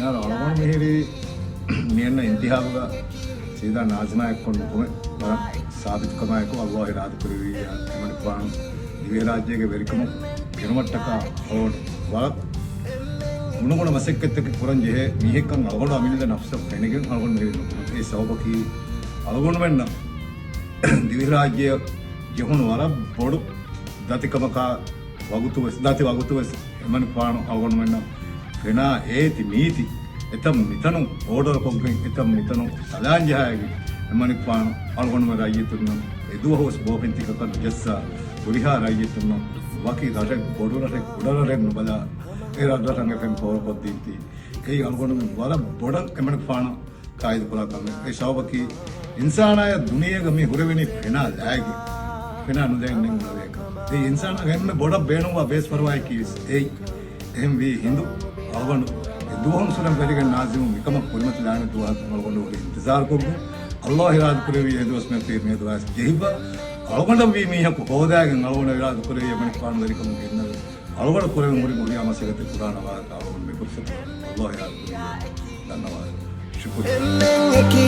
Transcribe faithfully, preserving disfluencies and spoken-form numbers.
އަޅުގަނޑު މިހިރީ މިއަންނަ އިންތިހާބުގަ ސީދާ ނާޒިމާ އެއްކޮށް ނުކުމެ ވަރަށް ސާބިތުކަމާއެކު އައްލާހު އިރާދަކުރެއްވިއްޔާ އެމަނިކުފާނު ދިވެހިރާއްޖޭގެ ވެރިކަމަށް ފެނުމަށްޓަކާ އަޅުގަނޑު ވަރަށް ގުނުގުނަ މަސައްކަތްތަކެއް ކުރަން ޖެހޭ މީހެއްކަން އަޅުގަނޑު އަމިއްލަ ނަފްސަށް ފެނިގެން އަޅުގަނޑު މިހިރީ ނުކުމެ. އެ ސަބަބަކީ އަޅުގަނޑުމެންނަށް ދިވެހިރާއްޖެއަށް ޖެހުނު ވަރަށް ބޮޑު ދަތިކަމަކާ ވަގުތުވެސް، ދަތި ވަގުތުވެސް އެމަނިކުފާނު އަޅުގަނޑުމެންނަށް ފެނާ އޭތި މީތި އެތަން މިތަނުން އޯޑަރުކޮށްގެން، އެތަން މިތަނުން ސަލާން ޖަހާގެން، އެމަނިކުފާނު އަޅުގަނޑުމެން ރައްޔިތުންނަށް އެދުވަހުވެސް ބޯފެންތިކަކަށް ނުޖައްސާ، ހުރިހާ ރައްޔިތުންނަށް ވަކި ރަށެއް، ބޮޑު ރަށެއް، ކުޑަ ރަށެއް ނުބަލާ، އެ ރަށްރަށަށް އެފެން ފޯރުކޮށްދީންތީ. އެއީ އަޅުގަނޑުމެން ވަރަށް ބޮޑަށް އެމަނިކުފާނަށް ކާއިދުކުރާ ކަމެއް. އެ ސަބަބަކީ އިންސާނާޔަށް ދުނިޔޭގަ މި ހުރެވެނީ ފެނާ ލާގެ، ފެނާ ނުލައެއް ނެތް ނުވޭކަށް. އެ އިންސާނާގެ އެންމެ ބޮޑަށް ބޭނުންވާ ބޭސްފަރުވާއެކީވެސް އެއީ. އެހެންވީ ހިނދު އަޅުގަނޑު އެ ދުވަހުން ސުރަން ފެށިގެން ނާޒިމު މިކަމަށް ކުރިމަތިލާނެ ދުވަހަކަށް އަޅުގަނޑު ހުރި އިންތިޒާރުކޮށްގެން، އައްލާހު އިރާދަކުރެއްވިއްޔާ އެދުވަސް މިއޮތީ މިއަދުވެސް ޖެހިފަ. އަޅުގަނޑަށް ވީ މީހަކު ހޯދާގެން އަޅުގަނޑަށް އިރާދަކުރެއްވިއްޔާ އެމަނިކުފާނު ވެރިކަމުން ގެންނަވެ. އަޅުގަނޑު ކުރެވެން ހުރި ހުރިހާ މަސައްކަތެއް ކުރާނަވާ އަޅުގަނޑު މި ފުރުސަތު އައްލާހު އިރާދަކުރެއްވިއްޔާ ދަންނަވާ. ޝުކުރިއްޔާ. އެންމެން އެކީ